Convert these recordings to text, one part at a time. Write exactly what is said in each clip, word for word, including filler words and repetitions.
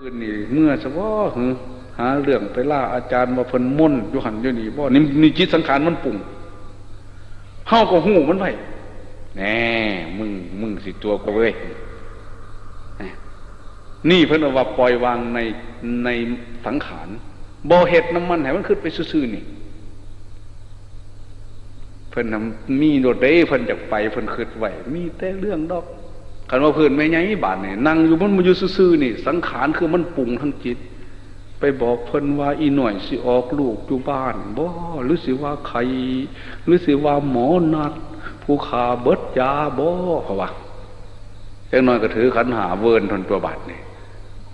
คืนนี่เมื่อซะบ่ หาเรื่องไปล่าอาจารย์ว่าเพิ่นมนต์อยู่หั่นอยู่นี่บ่ นี่ นี่จิตสังขารมันปรุง เฮาก็ฮู้มันไว้ แหน่ มึง มึงสิตัวกูเว้ย นี่เพิ่นว่าปล่อยวางใน ในสังขาร บ่เฮ็ดนำมัน ให้มันคิดไปซื่อๆ นี่ เพิ่นน่ะมีโลดเด้ เพิ่นอยากไป เพิ่นคิดไว้ มีแต่เรื่องดอก คันว่าเพิ่นแม่ใหญ่บาดนี่ นั่งอยู่ มันอยู่ซื่อๆ นี่ สังขารคือมันปรุงทั้งจิต ไปบอกเพิ่นว่า อีน้อยสิออกลูกอยู่บ้านบ่ หรือสิว่าไข้ หรือสิว่าหมอนัด ผู้ฆ่าเบิดยาบ่ เขาว่า จักหน่อยก็ถือขันห้าเวิ้นทนตัวบาดนี่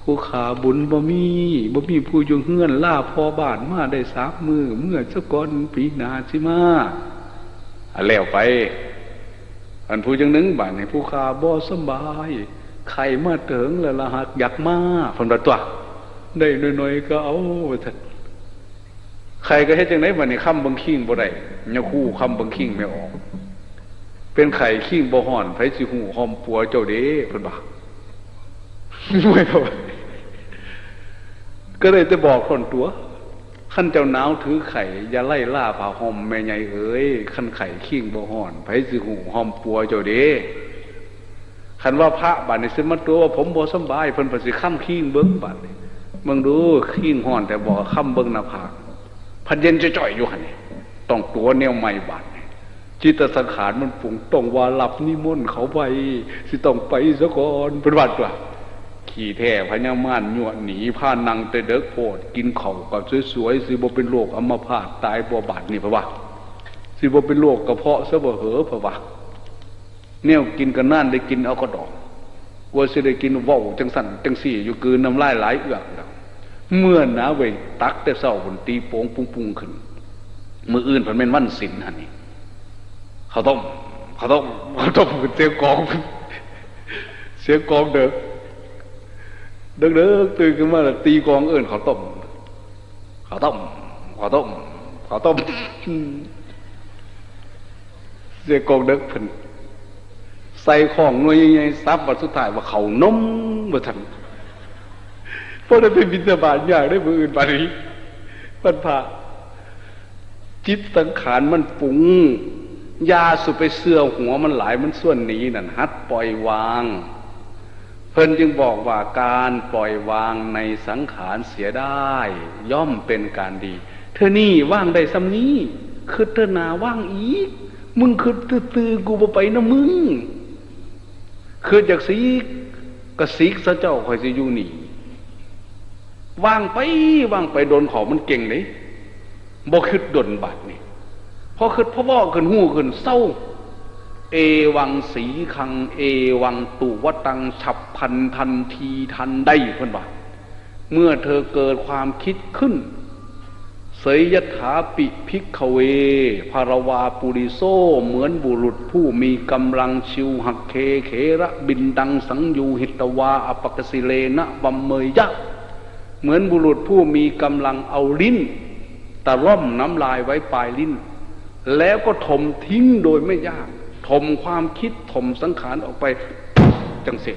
ผู้ฆ่าบุญบ่มี บ่มีผู้อยู่เฮือน ลาพ่อบ้านมาได้สามมื้อ เมื่อซะก่อน ปีหน้าสิมา อันแล้วไป อันผู้จังหนึ่งบาดนี่ ผู้ฆ่าบ่สำบาย ไข้มาเถิงแล้วละหักอยากมา เพิ่นว่าตัว ได้หน่อยๆ ก็เอา ว่าซั่น ไข้ก็เฮ็ดจังได๋บัดนี้ ค้ำเบิ่งคิงบ่ได้ ยาคูค้ำเบิ่งคิงไม่ออก เป็นไข้คิงบ่ฮ้อน ไผสิฮู้ ฮ้อมปัวเจ้าเด้ เพิ่นว่า ไม่เท่าไหร่ ก็ได้แต่บอกคนตัว คันเจ้าหนาวถือไข้ อย่าไล่ล่าผ้าห่มแม่ใหญ่เอ๋ย คันไข้คิงบ่ฮ้อน ไผสิฮู้ ฮ้อมปัวเจ้าเด้ คันว่าพระบาดนี้สิมาตัวว่าผมบ่สำบาย เพิ่นเพิ่นสิค้ำคิงเบิ่งบาดนี้ เบิ่งดูคิงฮ้อนแต่บ่ ค้ำเบิ่งหน้าผาก พัดเย็นจ่อยๆ อยู่หั่นนี่ ต้องตัวแนวใหม่บาดนี่ จิตสังขารมันปรุง ต้องว่ารับนิมนต์เขาไว้ สิต้องไปซะก่อน เพิ่นว่าตัว ขี้แท้พญามารยั่วหนี พานั่งแต่เดิกโพด กินข้าวก็สวยๆ สิบ่เป็นโรคอัมพาตตายบ่บาดนี่ เพิ่นว่า สิบ่เป็นโรคกระเพาะซะบ่เหอ เพิ่นว่า แนวกินก็นานได้กินเอาก็ดอก กว่าสิได้กินเว้าจังสั่นจังสี่อยู่ กลืนน้ำลายหลายเอือกแล้ว เมื่อหนาเว้ย ตักแต่เช้าพุ้น ตีโป๋งปุ้งๆ ขึ้น มื้ออื่นเพิ่นแม่นวันศีลหั่นนี่ ข้าวต้ม ข้าวต้ม ข้าวต้มขึ้นเสียงกลอง เสียงกลองเดิก เดิกๆ ตื่นขึ้นมาแล้วตีกลองเอิ้นข้าวต้ม ข้าวต้ม ข้าวต้ม ข้าวต้ม เสียงกลองเดิกเพิ่น ใส่ของหน่วยใหญ่ๆ สับ บัดสุดท้ายว่าข้าวนม ว่าซั่น พอได้ไปบิณฑบาตยากได้มื้ออื่นบาดนี้ วันพระ จิตสังขารมันปรุง อย่าสุไปเชื่อหัวมันหลาย มันชวนหนีนั่น หัดปล่อยวาง เพิ่นจึงบอกว่าการปล่อยวางในสังขารเสียได้ ย่อมเป็นการดี เทื่อนี้วางได้ส่ำนี้ คิดเทื่อหน้าวางอีก มึงคิดซื่อๆ กูบ่ไปนำมึง คิดอยากสิก ก็สิกซะเจ้า ข้อยสิอยู่นี่ วางไป วางไป ดนเข้ามันเก่งเด้ บ่คิดดนบาดนี่ พอคิดพอเว้าขึ้นฮู้ขึ้นเซา เอวังสีขัง เอวังตุวตัง ฉับพลันทันทีทันใด เพิ่นว่า เมื่อเธอเกิดความคิดขึ้น เสยยถาปิภิกขเว ภารวาปุริโส เหมือนบุรุษผู้มีกำลัง ชิวหักเคเขระบินดัง สังยูหิตวา อปกสิเลนะวัมเมยยะ เหมือนบุรุษผู้มีกำลังเอาลิ้น ตะล่อมน้ำลายไว้ปลายลิ้น แล้วก็ถมทิ้งโดยไม่ยาก ถมความคิด ถมสังขารออกไป จังสิ